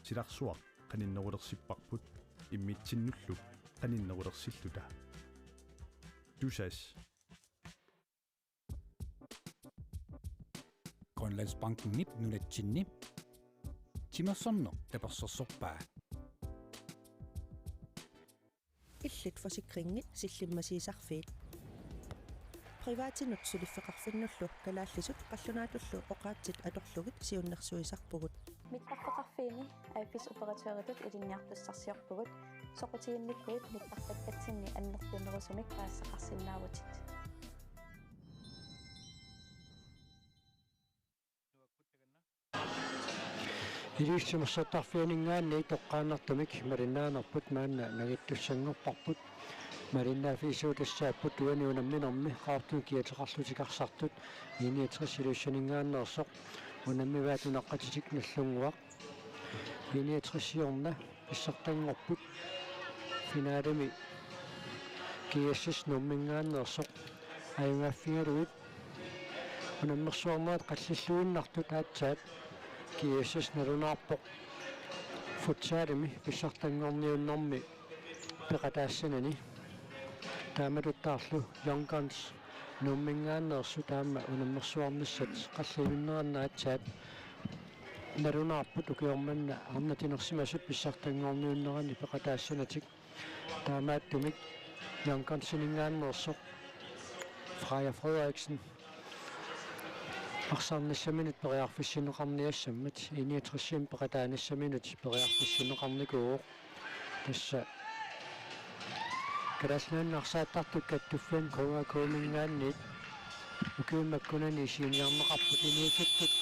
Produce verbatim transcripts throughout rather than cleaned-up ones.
Silarsuaq qaninnerulersipparput immitsinnullu qaninnerulersilluta. Tusass. Grønlandsbankenip nunatsinni timersorneq tapersersorpaa. Illit forsikringi sillimmasiisarfiit. Privatinut suliffeqarfinnullu kalaallisut qallunaatullu oqaatsit atorlugit siunnersuisarpugut. Mittarfeqarfiini A F S-operatøritut ilinniartussarsiorpugut, soqutiginnikkuit mittarpakkatsinni annertunerusumik paasisaqarsinnaavutit. Ilulissat timersortarfianinngaanniit toqqaannartumik malinnaanerput maanna nangittussanngorparput. Malinnaaffigisut tassaapput uani unamminermi Qaqortumi kiateqarlutik arsartut I niogtres Ilulissaninngaanneersoq unammivaat nunaqqatitik Nagdlunguaq. I niogtresiorna pissartanngorput finalemi G S S Nuumminngaanneersoq ajugaaffigalugit. Unammersuarnerat qallilluinnartut aatsaat G S S nalunaarpoq futsalimi pissartanngorniunnermi peqataassanani. Taamatuttaarlu Young Guns Nuumminngaanneersut aamma unammersuarnissat qallivinneranna aatsaat nalunaarput ukioq manna arnat inersimasut pissartanngorniunnerani peqataassanatik. Taamaattumik Young Gunsininngaanneersoq Freja Frederiksen arsarnissaminut periarfissinneqarniassammat, I niogtresimi peqataanissaminut periarfissinneqarnikuuvoq. Tassa Kalaallit Nunaanni arsaattartut kattuffianni K A K-minngaanniit ukiut makkunani isiginniarneqarput inuusuttut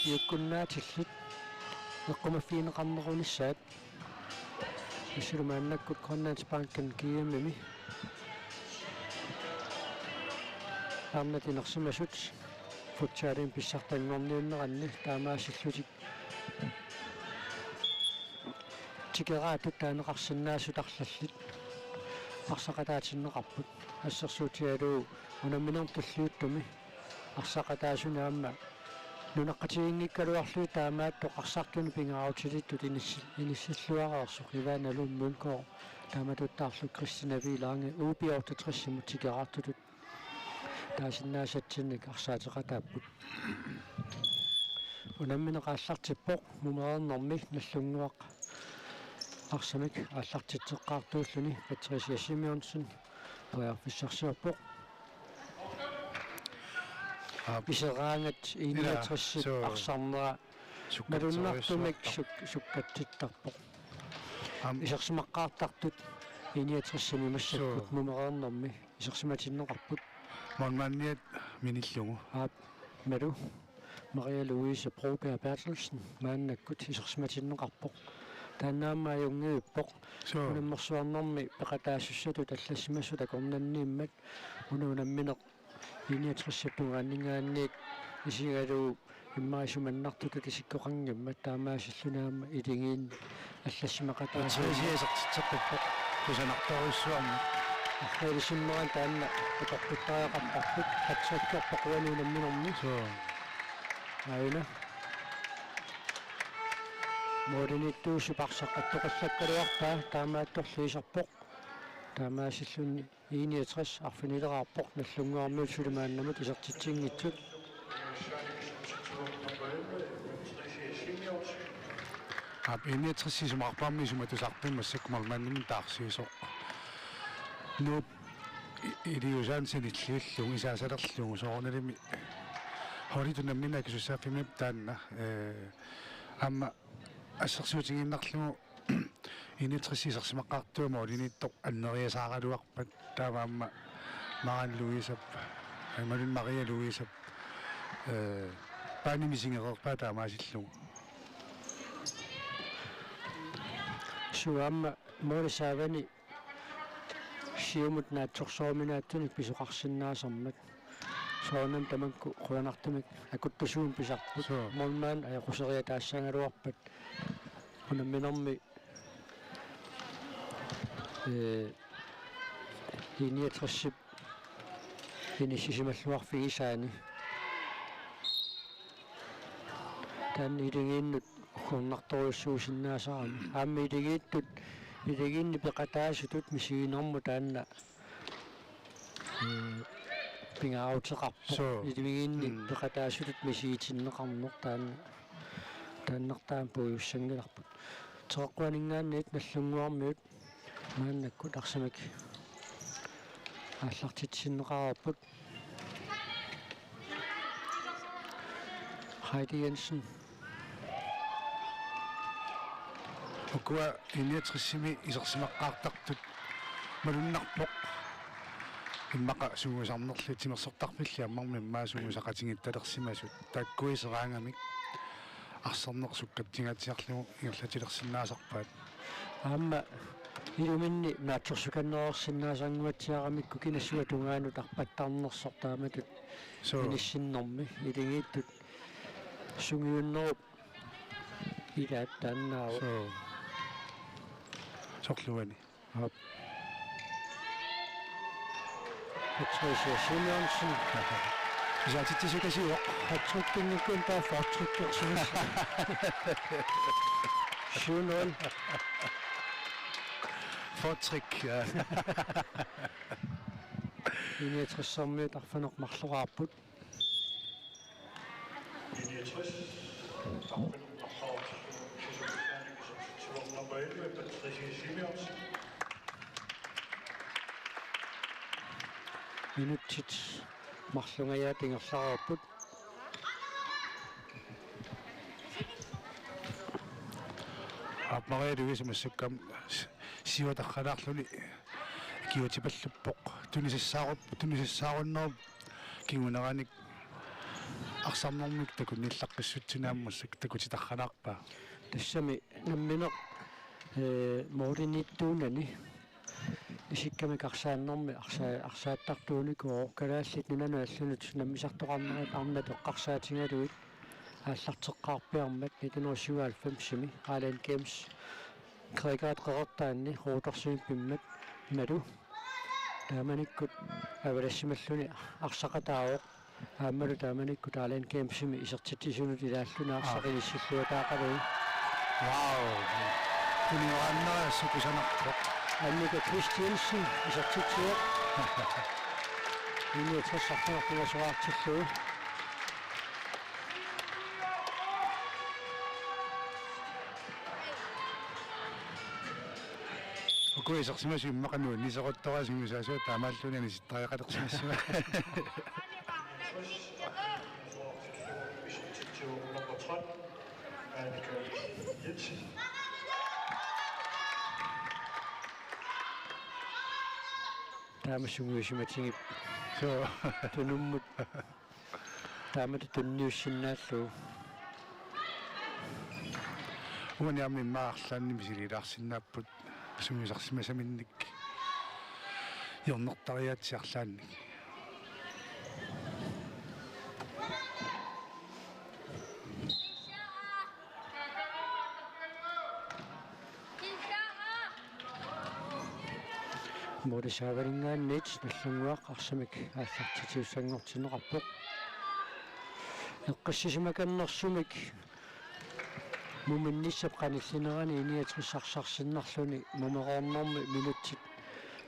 iukkunnaatillit eqqumaffigineqarnerunissaat. Assut maannakkut Grønlandsbanken G M-imi arnat inersimasut futsalimi pissartanngorniunneranni taamaasillutik tikeraatut taaneqarsinnaasut arlallit arsaqataatinneqarput. Assersuutigalugu unamminermi tulliuttumi arsaqataasuni aamma nunaqqatiginngikkaluarlugit taamaattoq arsartuni pingaarutilittut inissi-, inissilluareersoq Ivana Lund Mølgaard taamatuttaarlu Kristina V. Lange U B otteogtres-imut tikeraartutut taasinnaasatsinnik arsaateqataapput. Unammineq aallartippoq mumereernermi Nagdlunguaq arsamik aallartitseqqaartuulluni Patricia Simonsen periarfissarsiorpoq. Aap. Piseraangat I niogtresip arsarnera malunnartumik suk-, sukkatsittarpoq. Aamma isersimaqqaartartut I niogtresimi massakkut mumereernermi isersimatinneqarput. Målmandiat minillugu. Aap, malu Maria Louise Broberg Berthelsen maannakkut isersimatinneqarpoq. Taanna aamma ajunngivippoq. Suu. Unammersuarnermi peqataasussatut allassimasut akornanniimmat una unammineq I niogtresip tungaanninngaanniit isigalugu immaqa isumannartutut isikkoqanngimmat taamaasilluni aamma iligiinni allassimaqataasarpoq. Patricia isertitseqqippoq kusanartorujussuarmik. Arlalisimmerani taanna atortuttariaqarparput, hattrick-erpoq uani unamminermi. Suu. Aajuna. Målimiittuusup arsaq attoqallakkaluarpaa taamaattorli iserpoq. Taamaasilluni I niogtres arfinileraarpoq Nagdlunguarmiut suli maannamut isertitsinngitsut. Aap, I niogtres isumaqarpoq aamma isumatusartuni massakkut målmandimik taarsiisoq. Nuup i-, iliuusaani sanilliullugu isaasalerlugu soorunalimi holdit unammineq akisussaaffimmippoq taanna, ee, aamma assersuutigiinnarlugu I niogtres isersimaqqaartua målimiittoq anneriasaaraluarpat taava aamma Marianne Louisep, imaluunniit Maria Louisep, ee, paani misigereerpaa taamaasillugu. Suu, aamma målip saavani siumut naatsorsoruminaatsumik pisoqarsinnaasarmat. Soorunami tamakku qujanartumik akuttusuumik pisarput. Suu. Målmand ajoquseriataassagaluarpat unamminermi, ee, I niogtresip inissisimalluarfigisaani. Taanna iligiinnut kunnartorujussuusinnaasarami. Aamma ilagiittut, ilagiinni peqataasutut misiginarmut taanna, ee, pingaaruteqarpoq. Suu. Ilagiinni Mm. peqataasutut misigitinneqarneq taanna, taannartaa puigussanngilarput. Teqeqquaninngaanniit Nagdlunguarmiut maannakkut arsamik aallartitsisinneqareerput. Heidi Jensen. Ukua I niogtresimi isersimaqqaartartut malunnarpoq. Immaqa sungiusarnerli timersortarfilli aamma immaqa sungiusaqatigiittalersimasut. Taakkua iseraangamik arsarneq sukkatsigaatsiarlugu ingerlatilersinnaasarpaat. Aamma iluminni naatsorsukannereersinnaasannguatsiaramikku kinassuaq tungaanut arpattarnersoq taamatut Suu. inissinnermi ilagiittut sungiunnerup ilaat taannaavoq. Suu. Soorlu uani. Aap. Patricia Simonsen. Isertitsisukasiuvoq. Hattrick-inngikkunik taava fortrick-ersimassaaq. Syv nul. Fortrick, ja. I niogtressermiut arfineq-marloraarput. I niogtres. Arfineq-marloriartigu nummer elleve, Patricia Simonsen. Minutsit marlungajaat ingerlareerput. Aap, Maria Louise massakkut s-, siuatarralaarluni ikiuutipalluppoq. Tunisassaarup-, tunisassaarunnooq kinguneranik arsarnermik takunnillaqqissutsinik aamma massakkut takutitarralaarpaa. Tassami nammineq, ee, mooriniittuunani isikkamik arsaannermi arsa-, arsaattartuunikuuvoq, Kalaallit Nunaannut allunut nammisartoqarnerat arnat eqqarsaatigalugit aallarteqqaarpiarmat nitten hundrede syvoghalvfemsimi Island Games Grækeriat qeqertaanni Rhodorsimi pimmat Malu taamanikkut avalassimalluni arsaqataavoq. Aammalu taamanikkut Island Gamesimi isertitsisunut ilaalluni arsaq Aa. inissilluataaqaluni. Wow. Tunuaannarissaq kusanarpoq. Annika Christiansen isertitsivoq. Inuit sassarfinerpingasoraartillugu. Ukua isersimasut immaqa nuanniseruttorujussuupput, taamaallutik anisittariaqalersimassavat. Taama sungiusimatigippoq. Suu. Tunummut. Taamatut tunniussinnaallugu. Uani aamma immaqa arlaannik misiliilaarsinnaapput sungiusarsimasaminnik. Hjørnertariaatsit arlaannik. Moorisaavaninngaanniit Nagdlunguaq arsamik aallartitsissanngortinneqarpoq. Eqqissisimakannersumik muminnissap qanillinerani I niogtres arsarsinnarluni mumeroornermi minutsit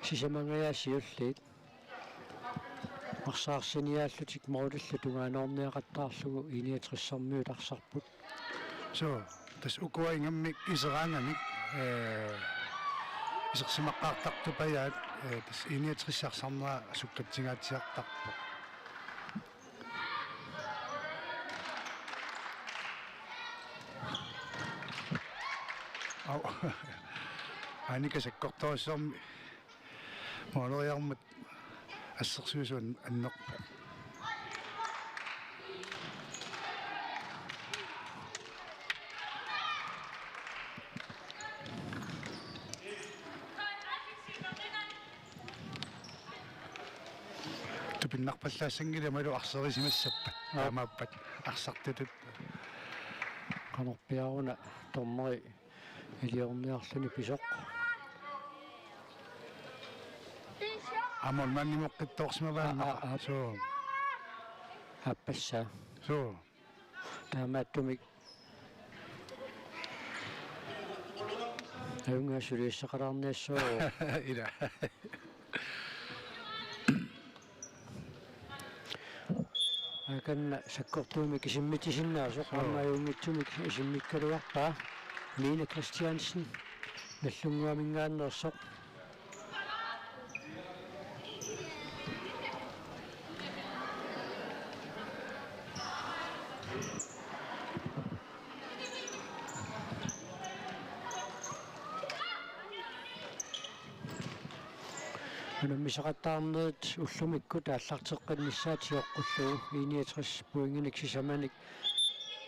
sisamangajaat siulliit. Arsaarsiniaallutik moorlillu tungaanoorniaqattaarlugu I niogtressermiut arsarput. Suu, tassa ukua ingammik iseraangamik, ee, isersimaqqaartartupajaat, ee, tassa I niogtres arsarnera sukkatsigaatsiartarpoq. Au. Annika sakkortoorsuarmi mooleriarmat assersuisut an-, annerpaat. Tupinnarpallaassanngilaq malu arsarisimassappat. Aap. Taamaappat arsartutut. Qanorpiaruna dommeri iliorniarluni pisoq. Aamma maannimoqqittoorsimavaat. Aa, aa, aa. Suu. Aappassaa. Suu. Taamaattumik. Ajunngilaq suliassaqalaarniassaaq. Ila. Akanna sakkortuumik isimmitsisinnaasut. Joo. Aamma ajunngitsumik isimmikkaluarpaa Miina Christiansen Nagdlunguaminngaanneersoq. Unammisaqattaarnerit ullumikkut aallarteqqinnissaat sioqqullugu I niogtres pointinik sisamanik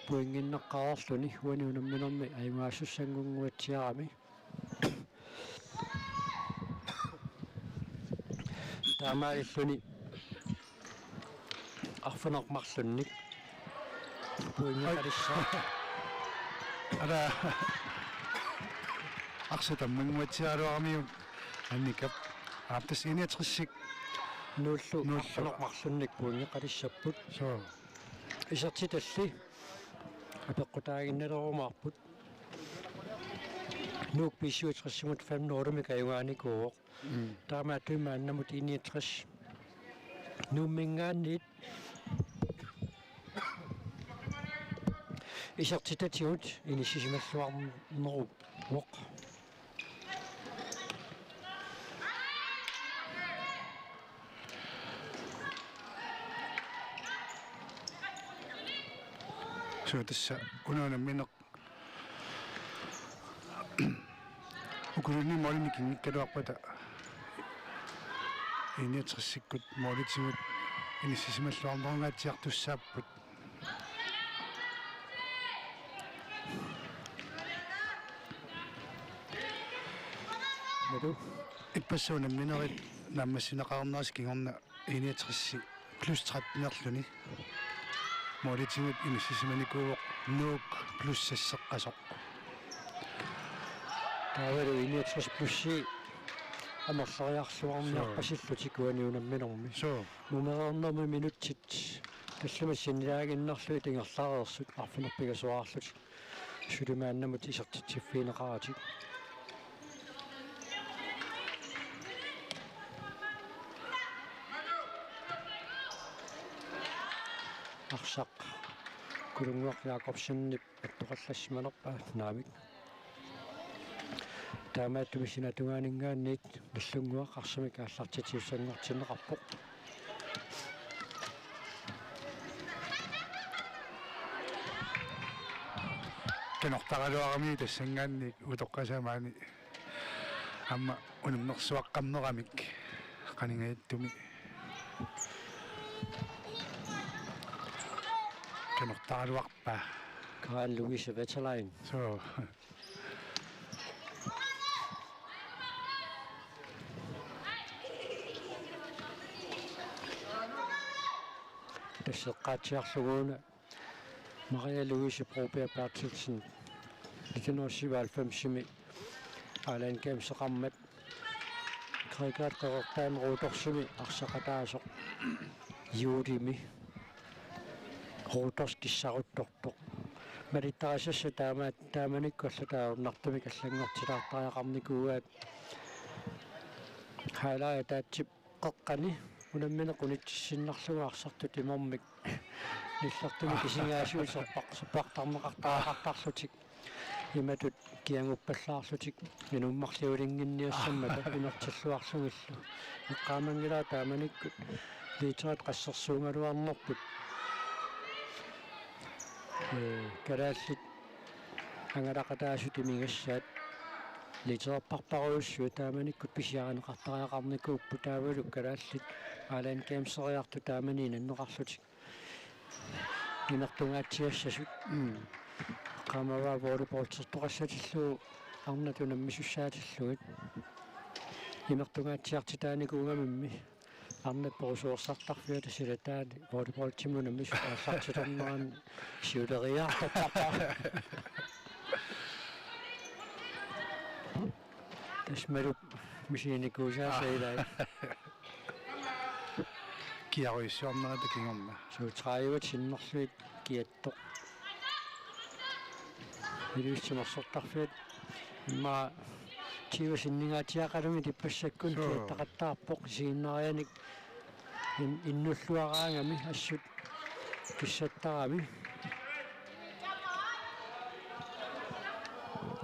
pointinneqareerluni uani unamminermi ajugaasussanngunnguatsiarami. Taamaalilluni arfineq-marlunnik pointeqalissaaq. Ala. Arsaq tamminnguatsiaraluaramiuk annikap. Aap, tassa I niogtresik. Nuullu. Nuullu. Arfineq-marlunnik pointeqalissapput. Soo. Isertitalli apeqqutaaginnalerumaarput. Nuuk B syvogtresimut fem nul-imik ajugaanikuuvoq. Mm. Taamaattumik maannamut I niogtres Nuumminngaanniit isertitatigut inissisimalluarneruvoq. Suu, tassa una unammineq ukulunni målinik kinngikkaluarpata I niogtresikkut målitigut inissisimalluarnerungaatsiartussaapput. Matu. Ippassaq unamminerit naammassineqarnerisa kingorna I niogtres plus tretten-erluni. Målitigut inissisimanikuuvoq Nuuk plus seks-eqqasoq. Taavalu I niogtres plus-i amerleriarluarniarpasillutik uani unamminermi. Suu. Mumereernermi minutsit tallimat sinnilaaginnarlugit ingerlareersut arfineq-pingasoraarlutik suli maannamut isertitsiffigineqaratik. Arsaq Kulunnguaq Jakobsenip attoqallassimanerpaa naamik. Taamaattumik sinaata tungaaninngaanniit Nagdlunguaq arsamik aallartitsisussanngortinneqarpoq. Qinortaraluarami tassanngaanniit utoqqasaat maani aamma unammersuaqqammeramik qaningaatsumi. Qinortaraluarpaa. Karen Louise Wetterlein. Suu. Tassa eqqaatsiarlugu una Maria Louise Broberg Berthelsen, nitten hundrede syvoghalvfems-imi Island Gameseqarmat Gregor Qeqertaami Rotorsimi arsaqataasoq juulimi Rotors kissaruttortoq. Malittarisassat taama-, taamanikkut allatut ajornartumik allanngortilaartariaqarnikuugaat. Highlight ataatsip qeqqani unammineq unitsissinnarlugu arsartut imermik nillertumik isigaasiuserpar-, suppartarneqartariaqartarlutik. Imatut kiaguppallaarlutik inummarliulinnginniassammata imertilluarlugillu. Eqqaamanngilara taamanikkut liiterit qassersuugaluarnerput. Ee, kalaallit angalaqataasut imigassaat liitererparparujussuit taamanikkut pisiarineqartariaqarnikuupput taavalu kalaallit Island Gameseriartut taamani inanneqarlutik. Imertungaatsiassasut. Mm. Qaamavaa volleyballtertoqassatillugu arnat unammisussaatillugu. Imertungaatsiartitaanikuugamimmi arnat perusuersartarfiata silataani volleyballtimut unammisut aallartilernerani siuleriaartartarpaa. Tassa Malup misiginikuusaasa ilai. Kiarujussiornerata kingorna. Suu, tredive sinnerlugit kiattoq. Ilivitsumersortarfiat immaqa Tiva sinningaatsiaqalugit ippassakkut Suu. Kiattaqattaarpoq isiginnaarianik in-, innulluaraangami assut kissattarami.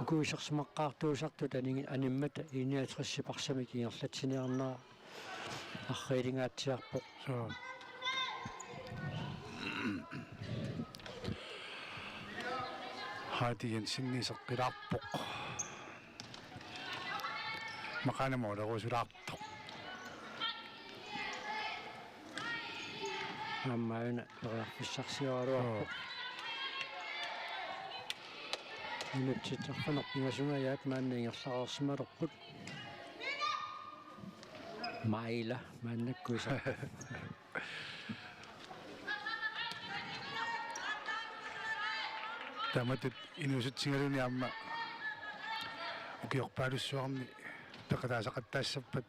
Uku isersimaqqaartuusartut anigi-, animmat I niogtres-ip arsamik ingerlatsiniarnera arriilingaatsiarpoq. Suu. Heidi Jensen iseqqilaarpoq. Maqaana mooleruusulaartoq. Aamma una periarfissarsioraluarpoq. Joo. Minutsit arfineq-pingasungajaat maanna ingerlareersimalerput. Maila maannakkut iserpoq. Taamatut inuusutsigaluni aamma ukiorpaalussuarni peqataasaqattaassappat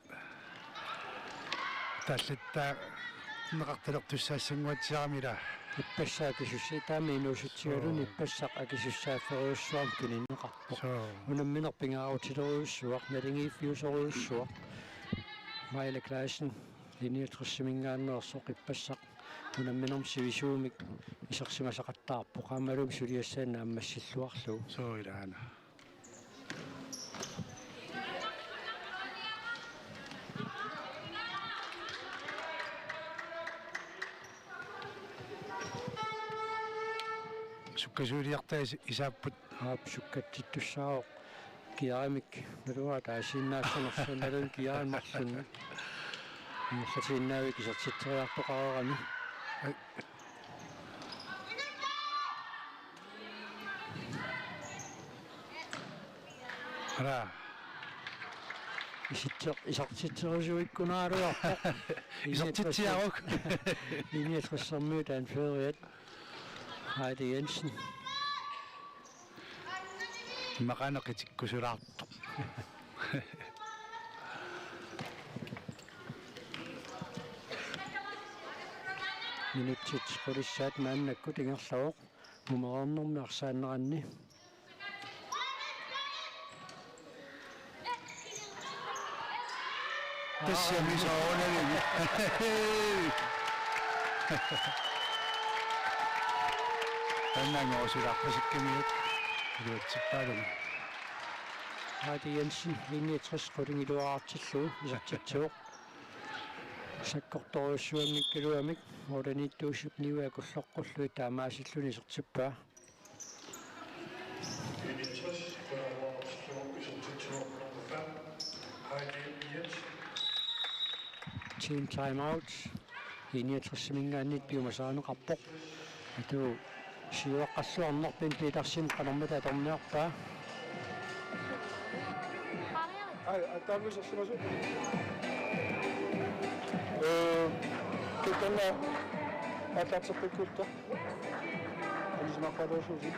taallattaarneqartalertussaassanguatsiarami ila. Ippassaq akisussaa taama inuusutsiluni Suu. Ippassaq akisussaaffeerujussuarmik tunineqarpoq. Suu. Unammineq pingaarutilerujussuaq, naligiiffiusorujussuaq. Maila Clausen, I niogtres-iminngaanneersoq ippassaq unamminermi sivisuumik isersimasaqattaarpoq. Aammalumi suliassaanut naammassilluarlugu. Suu ilaana. Sukkasuuliartaa is-, isaapput. Aap, sukkatsittussaavoq. Kiaramik naluara taasiinnaassanersoq naluara kiaramik marlunnik. Ingerlatiinnaavik isertitseriartoqarami. Ai. Ala. Isitseq-, isertitserusuikkunaraluarpoq. Isertitsiaruk. I niogtres-ermiut anføreriat Heidi Jensen. Maqaana qitikkusulaartoq. Minutsit qulissaat maannakkut ingerlavoq. Umereernermi arsaanneranni. Tassami soorunalimi. Taannaannguaq sulaarpasikkamiuk iluatsippaaluni. Heidi Jensen, I niogtres, qulingiluaartillugu isertitsivoq. Sakkortorujussuanngikkaluamik, målimiittuusut niueq akulloqqullugit taamaasilluni isertippaa. Team timeout. I niogtres-iminngaanniit piumasarineqarpoq. Atu siuaqqalluarnerpin Petersen qanormita atorniarpaa. Ai, attaavisa simasu. Eh, tuttunna aallarteqqikkulluta. Ilisimaqqaalaarsuusi.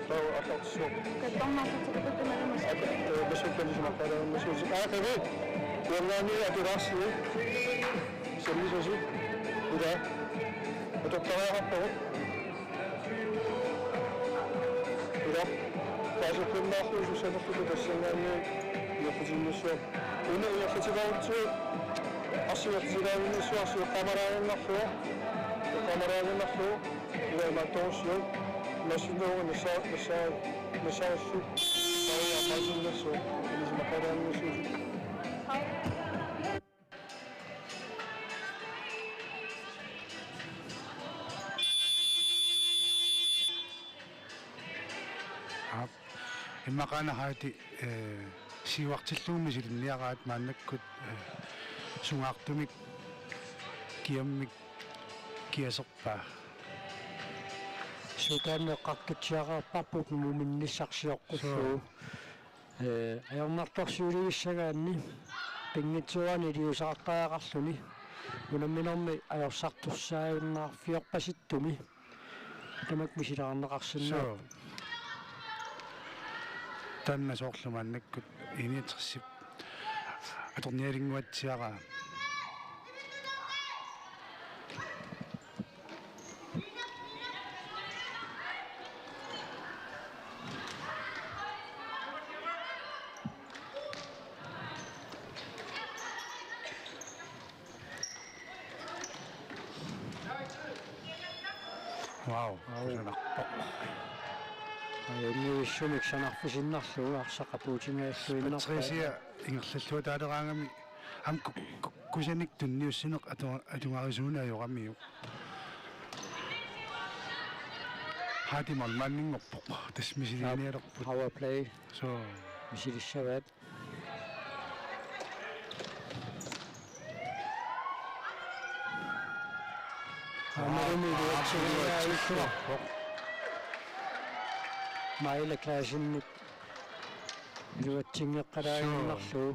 Taava aallartissuaq. Kattornaarluta kattornaarluta. Ata-, eh, massakkut ilisimaqqaalaarsuusi. Aa, tavi. Uangaani aturaarsi. Sallisasi. Ila. Atortariaqarpagut. Ila. Paasippunnaarlugu sussanerluta tassanngaanniit ingerlatiinnassuaq. Una ingerlatilaarutsigit. Arsi ingerlatilaarniassuaq, arsi eqqaamalaaginnarlugu. Eqqaamalaaginnarlugu. Ila imaattorussiuk. Massinnerugu nassaa-, nassaa-, nassaarissut. Taava paasiinnassuaq. Ilisimaqqaalaarniassuusi. Aap. Immaqaana Heidi, eh, siuartillugu misilinniaraat maannakkut, eh, sungaartumik kiammik kiaserpaa. Sutaanneqqartutsiaqarparput muminnissarsioqqullugu. Suu. Eh, ajornartorsiorivissagaanni pinngitsoorani iliuuseqartariaqarluni unamminermi ajorsartussaajunnaarfiorpasittumi tamakku misilaarneqarsinnaavoq. Suu. Taanna soorlu maannakkut I niogtres-ip atornialinnguatsiaraa. Au, au. Kusanarpoq. Ajunngivissumik sanarfisinnarlugu arsaq apuutinngajalluinnarpaa. Patricia ingerlalluataaleraangami aamma ku-, ku-, kusanik tunniussineq atu-, atugarisuuneq ajoramiuk. Haati målmandinngorpoq, tassa misiliinialerput. Power play. Suu. Misilissavaat. Aammalumi iluatsinngilluarpoq. Maila Claessenip iluatsinngeqqalaaginnarlugu. Suu.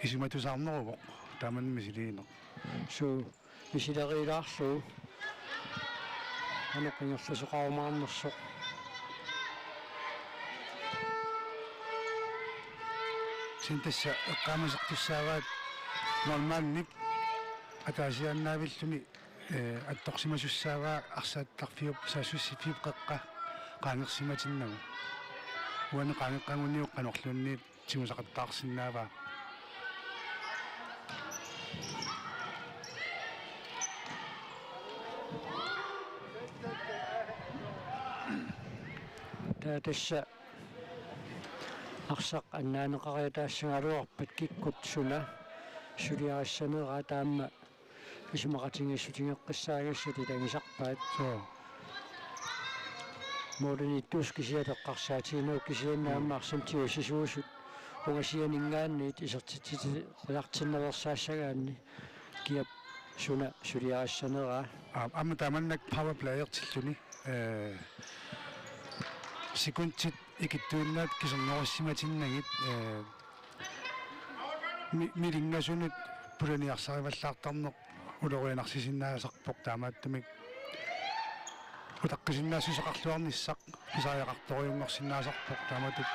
Isumatusaarneruvoq taamannak misiliineq. Suu. Misileriilaarlugu. Qanoq ingerlasoqarumaarnersoq. Kisianni tassa eqqaamasertussaavaat målmandip ataasiaannaavilluni, eh, attorsimasussaavaa arsaattarfiup saassussiffiup qeqqa qaangersimatinnagu. Uani qaangeqqagunniuk qanorluunniit tigusaqattaarsinnaavaa. Taava tassa arsaq annaaneqariataassagaluarpat kikkut suna suliarissaneraa taama isumaqatigiissutigeqqissaagassat ilagisarpaat. Suu. Målimiittuusut kisiat eqqarsaatiginagu kisianni aamma arsamik tigusisuusut ungasianinngaanniit isertitseriartinnereersaassagaanni kiap suna suliarissaneraa. Aa, aamma taamannak power playertilluni, eh, sekundit ikittuinnaat kiserngorissimatinnagit, eh, mi-, milingasunut pulaniarsarivallaartarneq ulorianarsisinnaasarpoq taamaattumik utaqqisinnaassuseqarluarnissaq pisariaqartorujunngorsinnaasarpoq taamatut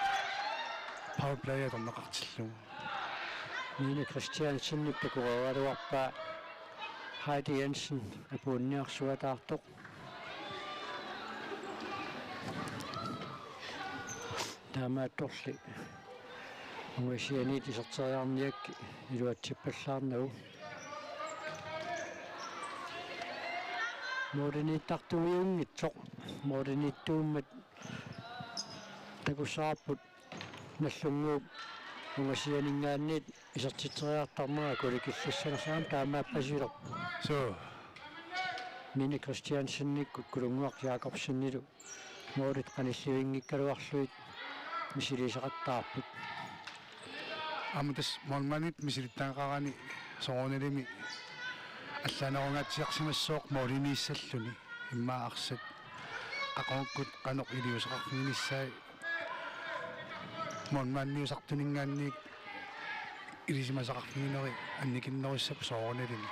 power play atorneqartillugu. Mine Christiansenip takoreeraluarpaa Heidi Jensen apuunniarsuataartoq. Taamaattorli ungasianiit iserteriarniakkit iluatsippallaarnagu. Målimiittartuiunngitsoq, målimiittuummat takussavarput Nagdlunguup ungasianinngaanniit isertitseriartarnera kulikillissanersoq aamma taamaappasilerpoq. Suu. Mine Christiansenikkut Kulunnguaq Jakobsenilu målit qanillivinngikkaluarlugit misiliisaqattaarput. Aamma tassa målmandip misilittagaqarani soorunalimi allaanerungaatsiarsimassooq målimiissalluni immaqa arsaq qaqugukkut qanoq iliuuseqarfiginissaat målmandiusartuninngaanniit ilisimasaqarfigineri annikinnerussapput soorunalimi.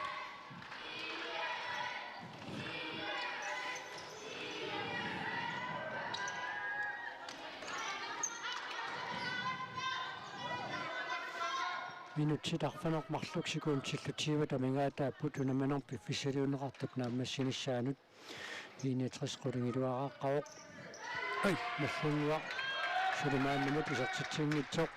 Minutsit arfineq-marluk sekundillu tyve amigaataapput unamminermi piffissaliunneqartup naammassinissaanut. I niogtres qulingiluaqqavoq. Ai, Nagdlunguaq suli maannamut isertitsinngitsoq.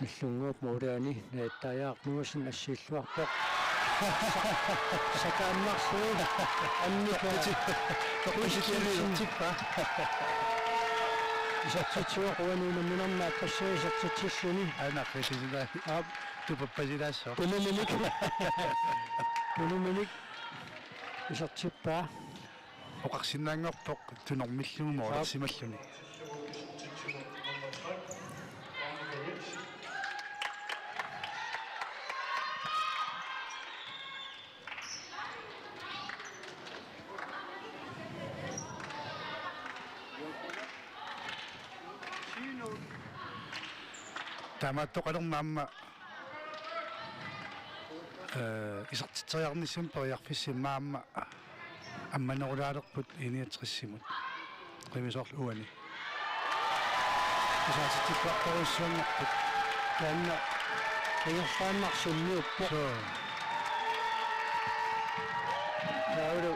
Nagdlunguup måliani najattaajaaq Nuusen assiilluarpoq. Sakaannarluni Annika Toqquti-, toqquti-, Christiansen. Isertitsivoq uani unamminermi aaqqissuup isertitsilluni. Aana qitisinaa. Aap. Tupappasilaassoq. Tunuminik. Tunuminik. Isertippaa. Oqarsinnaanngorpoq tunormillugu målersimalluni. Taamaattoqalermat aamma, eh, isertitseriarnissamut periarfissaq immaqa aamma ammanerulaalerput I niogtresimut. Qiviarsorlu uani. Isertitsippartorujussuanngorput. Taanna Ingerlaannaq sunniuppoq. Suu. Taavalu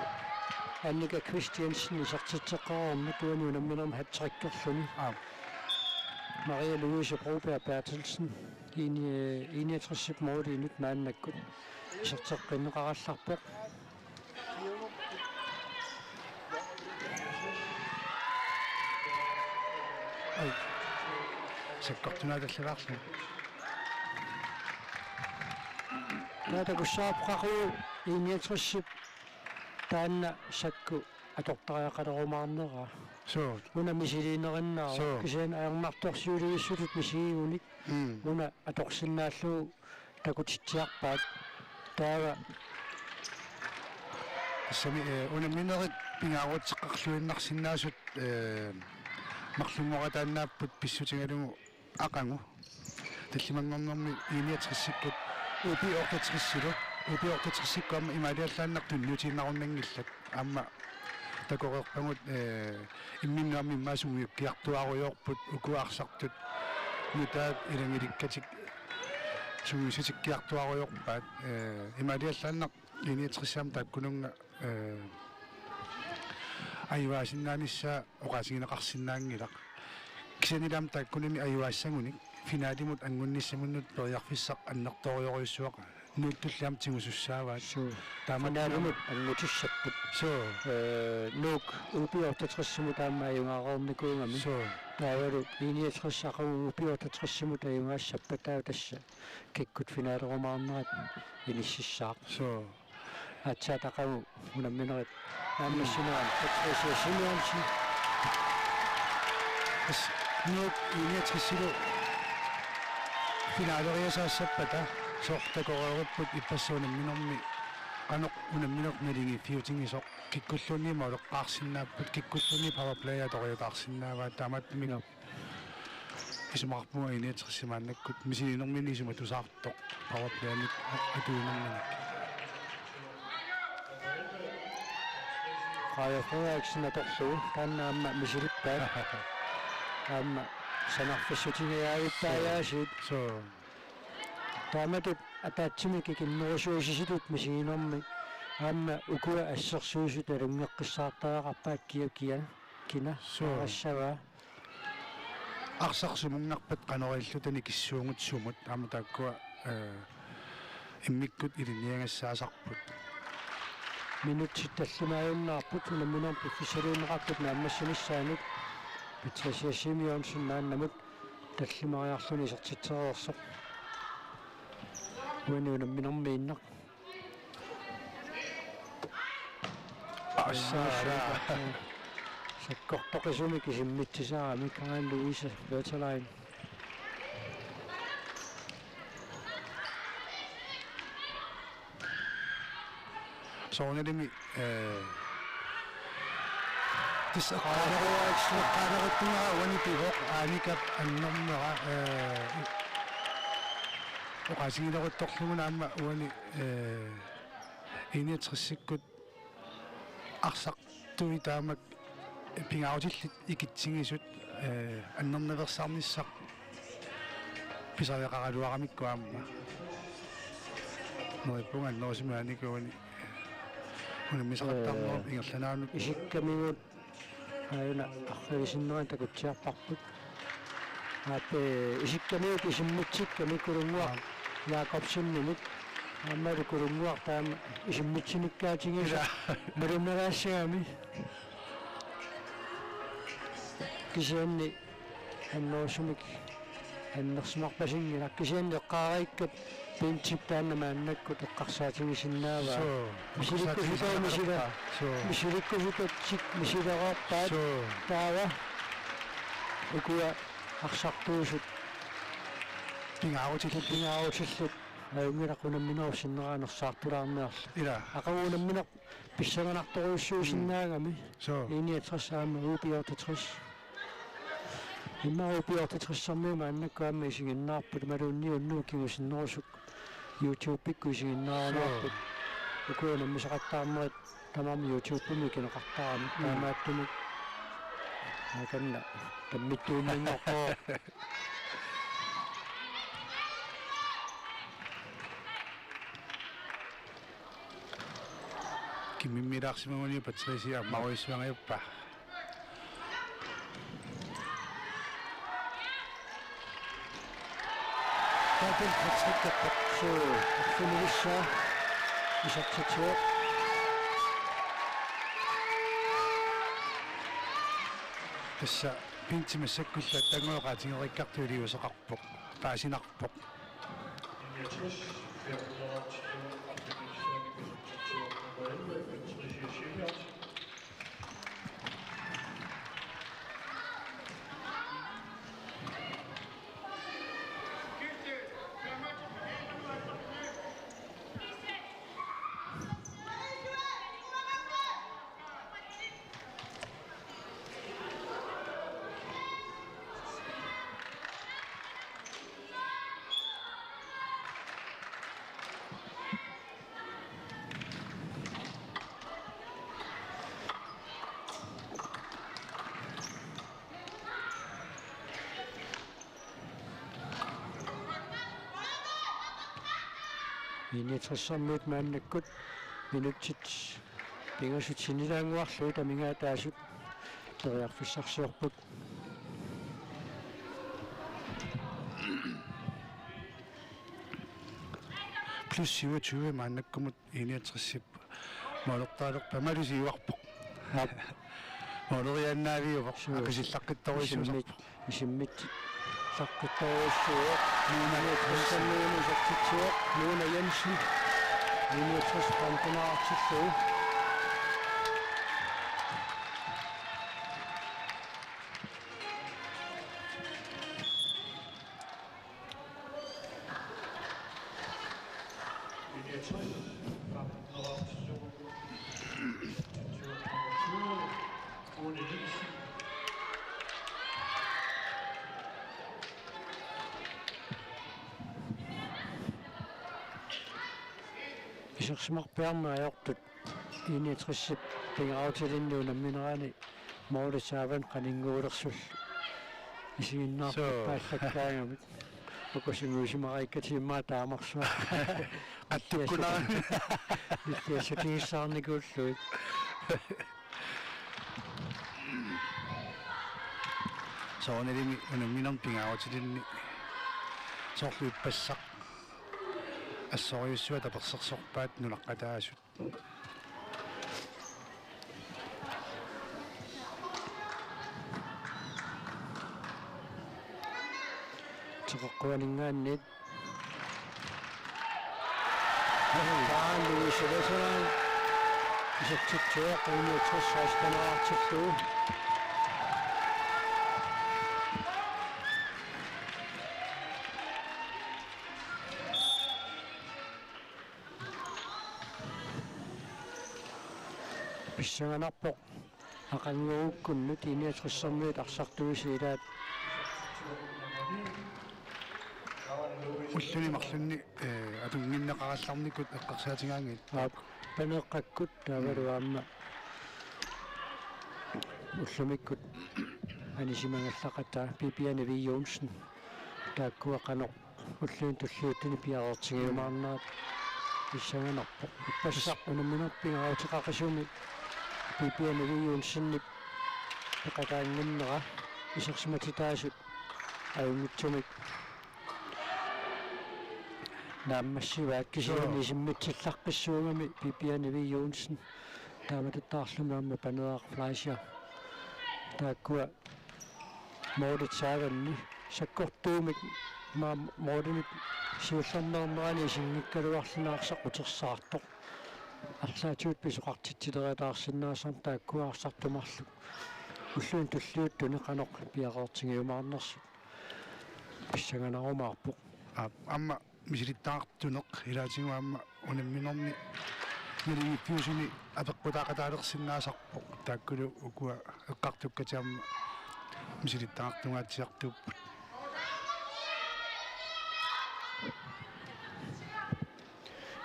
Annika Christiansen isertitseqqaarmat uani unamminermi hattrikkerluni. Aap. Maria Louise Broberg Berthelsen. Ini-, enogtresip måliinut maannakkut iserteqqinneqarallarpoq. Ai. Sakkortunaatallaarlu. Taava takussavarput qaqugu enogtresip taanna sakku atortariaqalerumaarneraa. Suu. Una misiliinerinnaavoq. Suu. Kisianni ajornartorsiulivissutit misigigunik. Mm. Una atorsinnaallugu takutitsiarpaat. Taava tassami, eh, unamminerit pingaarutseqqarluinnarsinnaasut, eh, marlunngorataannaapput pissutigalugu aqagu. Tallimanngornermi enogtresikkut U B otteogtresilu, U B otteogtresikkut aamma imaaliallaannaq tunniutiinnarunanngillat. Aamma takoreerpagut, eh, imminnut aamma immaqa sungiukkiartuaarujoorput, ukua arsartut nutaat ilanngulikkatik sungiusitikkiartuaarujoorpaat, eh, imaaliallaannaq enogtres aamma taakkununnga, eh, ajugaasinnaanissaa oqaatigineqarsinnaanngilaq. Kisiannili aamma taakkunani ajugaassagunik finalimut angunnissaminnut periarfissaq annertoorujussuaq Nuup tulliani tigusussaavaat. Suu. Taamaattumik finalimut angutissapput. Suu. Eh, Nuuk U B otteogtresimut aamma ajugaareernikuugami. Suu. Taavalu enogtres aqagu U B otteogtresimut ajugaassappat taava tassa kikkut finalerumaarnerat inississaaq. Suu. Aatsaat aqagu unamminerit naammassinerat Patricia Simonsen. Tassa Nuuk enogtresilu finaleriasaassappata soorlu takoreeripput ippassaq unamminermi qanoq unammineq naligiiffiutigisoq, kikkulluunniit måleqqaarsinnaapput, kikkulluunniit powerplay atoriataarsinnaavaat, taamaattumik. Joo. Isumaqarpunga enogtres maannakkut misiliinermini isumatusaartoq powerplaymik atuinerminik. Kaja Frederiksen atorlugu taanna aamma misilippaat. Aamma sanarfissutigigaavippaajaasiit. Suu. Taamatut ataatsimik ikinnerusuusisutut misiginermi aamma ukua assersuisut alunngeqqissaartariaqarpaat kia kia kina. Suu. Arsavaa. Arsaq sumunngarpat qanoq ililluta nikissuugut sumut aamma taakkua, eh, immikkut ilinniagassaasarput. Minutsit tallimaajunnaarput unamminermi piffissaliunneqartut naammassinissaanut. Patricia Simonsen maannamut tallimariarluni isertitsereersoq. Uani unamminermiinnaq. Assaara. Sakkortoqisumik isimmitsisarami Karen Louise Wetterlein. Soorunalimi, eh, tassa eqqaaneruaatsi-, eqqaaneruttunga uani pivoq Annikap annermera, eh, oqaatigileruttorlugu aamma uani, eh, enogtresikkut arsartui taamak pingaarutillit ikitsigisut, eh, annernaveersaarnissaq pisariaqaraluaramikku aamma. Neriuppunga annerusumik Annikap uani unammisaqattaarnerup, eh, ingerlanerani. Isikkamigut aajuna arferisinnerani takutsiarparput. Aap, eh, isikkamigut isimmitsikkami Kulunnguaq, aap, Jakobsenimit. Aammalu Kulunnguaq taama isimmitsinikkaatigisoq. Ilaa. Malunnaraassagami. Kisianni annerusumik annersimarpasinngilaq, kisianni eqqaariikkat Bentip taanna maannakkut eqqarsaatigisinnaavaa. Suu. Misilikkusutut misila-, suu, misilikkusutut sik-, misilereerpaat. Suu. Taava ukua arsartuusut pingaarutillit, pingaarutillit ajunngilaq unamminerup sinnera nersaartulaarniarlugu. Ilaa. Aqagu unammineq pissanganartorujussuusinnaagami. Mm. Suu. Enogtres aamma U B otteogtres. Immaqa U B otteogtresimiut maannakkut aamma isiginnaarput imaluunniit unnugu kingusinnerusut YouTube-ikkut isiginnaarumaarput. Suu. Ukua unammisaqattaarnerit tamarmik YouTube-imi ikineqartarami. Mm. Taamaattumik. Akanna. Tammittuunnginngorpoq. Kimmimmiilaarsimaguni Patricia ammarujussuangajappaa. Taapil Patricia Paksu arfinilissaa isertitsivoq. Tassa pinti massakkullu attanngooqaatigereerikkartoq iliuuseqarpoq. Paasinarpoq. I-niogtressermiut maannakkut minutsit pingasut sinnilaannguarlugit amigaataasut periarfissarsiorput. Plus syvogtyve maannakkumut I-niogtresip målertaalerpaa malusiuarpoq. Aap. Måleriaannaaviuvoq. Suu. Aqisillaqqittorujussuusarpoq. Isimmit-, isimmit-, llaqqittorujussuuvoq. Nuuna. I-niogtressermiunut isertitsivoq Nuuna Jensen. I-niogtres qamqunarartillugu. Isersimarpiarneq ajortut I-niogtresip pingaarutilinni unamminerani måli saavanut qaninngoolersullu isiginnaarput. Suu. Paallakkaangamik. Uku sungiusimariikkatik immaqa taamarsuaq. Attukkunaa. Nittiassutigissaarnikuullugit. Soorunalimi unamminermi pingaarutilinni soorlu ippassaq assorujussuaq tapersersorpaat nunaqqataasut. Teqeqquaninngaanniit. Taanna Louise Wesseler isertitsivoq, I-niogtres seksten-erartillugu. Pissanganarpoq aqaguagukkunnut I-niogtressermiut arsartuisa ilaat. Ulluni marlunni, eh, atunnginneqarallarnikut eqqarsaatigaangakkit. Aap, Paneeqqakkut taavalu aamma ullumikkut anisimangallaqatai Bibiane V. Johnsen. Taakkua qanoq ulluni tulliuttuni piareertigiumaarnerat pissanganarpoq. Ippassaq unamminermi pingaaruteqaqisumi Bibiane V. Johnsenip peqataannginnera isersimatitaasut ajunngitsumik naammassivaat, kisianni isimmitsillaqqissuugami Bibiane V. Johnsen taamatuttaarlumi aamma Paneeraq Fleischer. Taakkua målit saavanni sakkortuumik ma-, målimit siullermeernerani isinngikkaluarluni arsaq utersaartoq. Arlaatigut pisoqartitsileriataarsinnaasarami taakkua arsartut marluk ulluni tulliuttuni qanoq piareertigiumaarnersut pissanganarumaarpoq. Aap, aamma misilittagaqartuneq ilaatigut aamma unamminermi naligiiffiusuni apeqqutaaqataalersinnaasarpoq, taakkulu ukua eqqartukkatit aamma misilittagaqartungaatsiartuupput.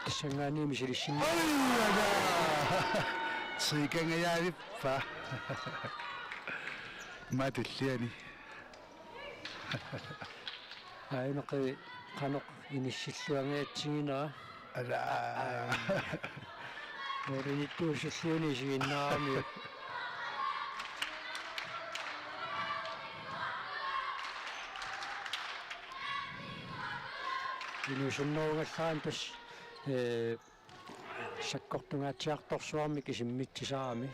Tassanngaanniit misilissinni. Oj, aja! Siikangajaalippa. Matulliani. Aajuna qanoq inissilluangajatsiginera. Ala. Aa. Nuulinittuusulliuni isiginnaaramiuk. Inuusunnerugallaantas, ee, sakkortungaatsiartorsuarmik isimmitsisarami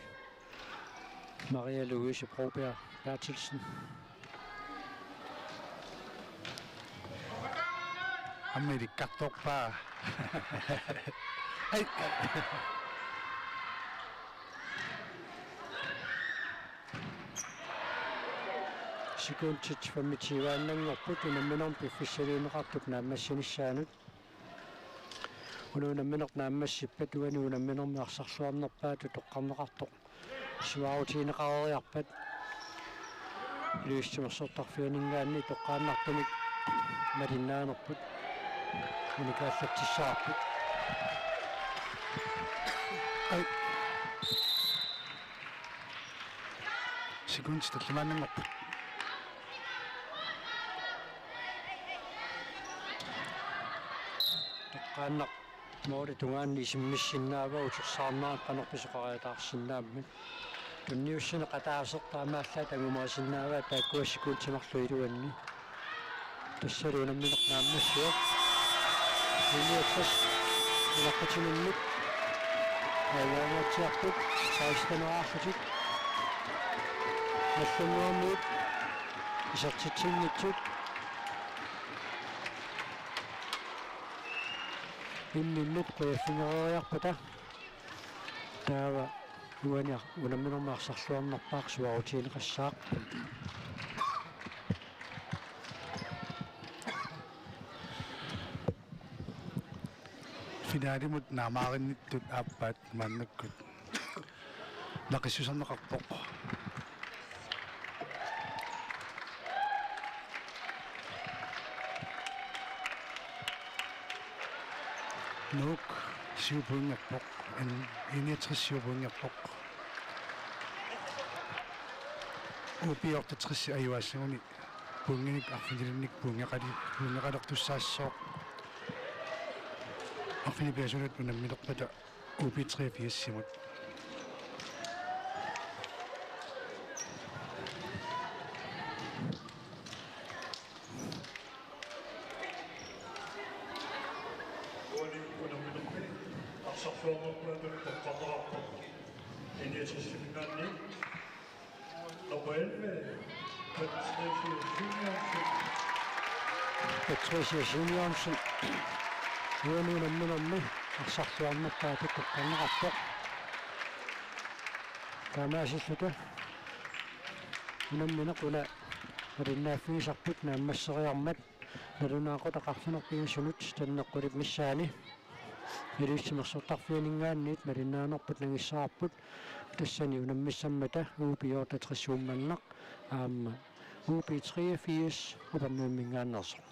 Maria Louise Broberg Berthelsen. Aamma ilikkartorpaa. Ai. Sekundit femogtyveannanngorput unamminermi piffissaliunneqartup naammassinissaanut. Una unammineq naammassippat uani unamminermi arsarluarnerpaatut toqqarneqartoq suaarutigineqareeriarpat Ilulissat Timersortarfianinngaanniit toqqaannartumik malinnaanerput unikaallatsissavarput. Ai. Sekundit tallimaannanngorput. Toqqaannaq målip tungaanut isimmissinnaavaa utersaarnerat qanoq pisoqariataarsinnaammat. Tunniussineq ataaseq taamaallaat angumerisinnaavaa taakkua sekundit marluk iluanni. Tassalu unammineq naammassivoq. Niogtres unaqqatiminnut ajugaangaatsiarput seksten-erarlutik. Nallunnguarmiut isertitsinngitsut. Imminnut qujaffigereeriarpata. Taava uani unamminermi arsarluarnerpaaq suaarutigineqassaaq. Finalimut naamaarinnittut aappaat maannakkut naqissuserneqarpoq. Nuuk syv pointerpoq, N-, N-69 syv pointerpoq. O B otteogtres ajugassaguni pointinik arfinilinnik pointeqali-, pointeqalertussaassooq. Arfineq-pingasunut unamminerpata O B treogfirsimut. Uani unamminermi arsarluarnerpaatut toqqarneqarpoq N-69-iminngaanniit. Nummer elleve, Patricia Simonsen. Patricia Simonsen. Uani unamminermi arsarluarnerpaatut toqqarneqarpoq. Taamaasilluta unammineq una malinnaaffigisarput naammasseriarmat nalunaaqutaq arfineq-pingasunut tanneqqulip missaani Ilulissat Timersortarfianinngaanniit malinnaanerput nangissavarput, tassani unammissammata O B otteogtres Uummannaq aamma O B treogfirs Upernavimminngaanneersoq.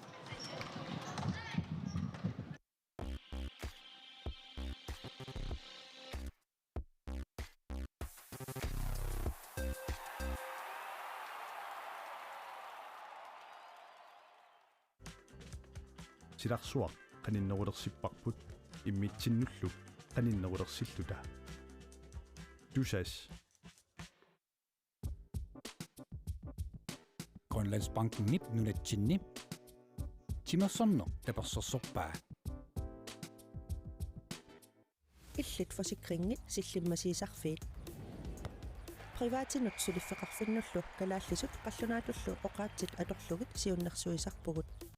Silarsuaq qaninnerulersipparput immitsinnullu qaninnerulersilluta. Tusass. Grønlandsbankenip nunatsinni timersorneq tapersersorpaa. Illit forsikringit sillimmasiisarfiit. Privatinut suliffeqarfinnullu kalaallisut qallunaatullu oqaatsit atorlugit siunnersuisarpugut.